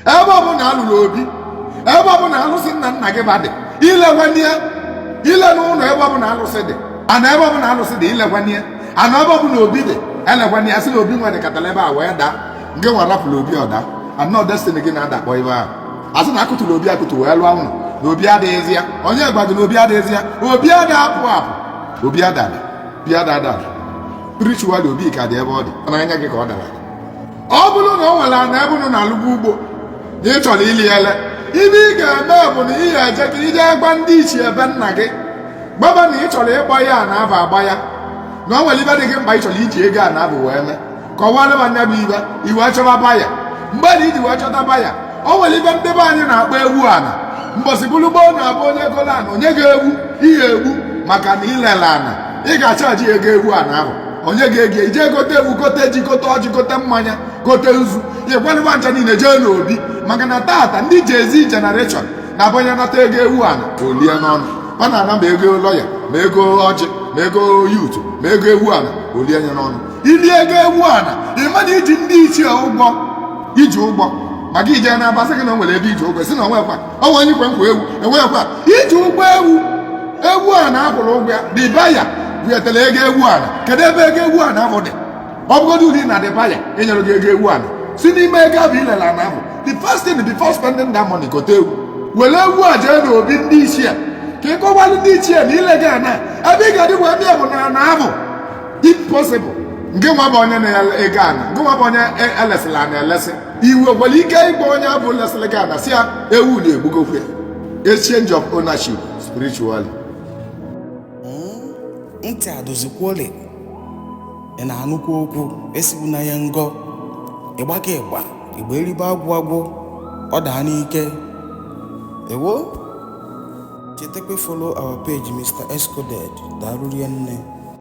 Ebe ọbụla alụrụ obi, ebe ọbụla alụsị nna nna gị ba dị, ilekwanie ile n'ụlọ. Ebe ọbụla alụsị dị ana, ebe ọbụla alụsị dị, ilekwanie ana. Ebe ọbụla obi dị, elekwanie. Sị na obi nwa dị katara ebe a wee daa, nke nwa rapụrụ obi ọda anọ. Destiny gị na-adakpọ ebe ahụ. Asị na akụtụrụ obi akụtụ wee lụọ ụlọ na obi adịghịzi ya. Onye gwa gị na obi adịghịzi ya? Obi ada apụ apụ, obi adada, obi adada. Spiritually, obi ka dị ebe ọ dị n'anya gị ka ọ dara. Ọ bụrụ na ọ nwere ana ebe unu na-alụgbu ugbo na ị chọrọ ili ele, ibe ị ga-eme bụ na ị ga-eje ka ije gwa ndị ichie ebe nna gị, gbaba na ị chọrọ ịgba ya na aba agba ya, na ọ nwere ibe dị gị mkpa ị chọrọ iji ego a na abụ wee mee. Kọwara m anya bụ ibe iwe chọba baya. Mgbe na iji wee chọta baya, o nwere ibe ndị be anyị na-akpọ ewu ana. Mbọsị bụrụ gboo na-abụ onye golo ana, onye ga-egbu ihe egbu maka na ilele ana, ị ga-achaji ego ewu ana ahụ. Onye ga-ege ije gote ewu, gote ji, gote ọjị, gote mmanya, gote nzu, ịgwanụwa ncha niile jee n'obi. Maka na tata ndị Gen Z generation na-abụ onye nata ego ewu ana, olie n'ọnụ. Ọ na-ana ma ego lọya, ma ego ọjị, ma ego youth, ma ego ewu ana, olie ya n'ọnụ. Ili ego ewu ana, ịma na iji ndị ichie ụgwọ, iji ụgwọ maka ije na-abasị gị na o nwere ebe iji ụgwọ si na onwekwa ọnwa onye ikwe nkwa ewu enwekwa iji ụgwọ ewu. Ewu a na-akwụrụ ụgwọ ya dị baya buetara ego ewu ana. Kedu ebe ego ewu ana ahụ dị? Ọ bụgodị ụdị na dị baya enyere gị ego ewu ana si n'ime ego ahụ ilele ana ahụ. The first thing, before spending that money, gote ewu, were ewu a jee n'obi ndị ichie ka ị kọwalụ ndị ichie na ile gị ana. Ebe ị ga-adị wee bịa bụ na ana ahụ, if possible, nke nwa bụ onye na-ego ana, nke nwa bụ onye elesịrị ana elesị, iwe nwere ike ịgba onye abụ lesịrị gị ana, si ya ewu na-egbugokwe. Exchange of ownership spiritually. Ntị adụzikwuole, ị na-anụkwa okwu esigbu na ya ngọ ịgbaka ịgba igba eribe agwụ agwụ ọ daa n'ike. Ewo, chetakwa follow our page, Mr. Escoded. Daalụ rie nne.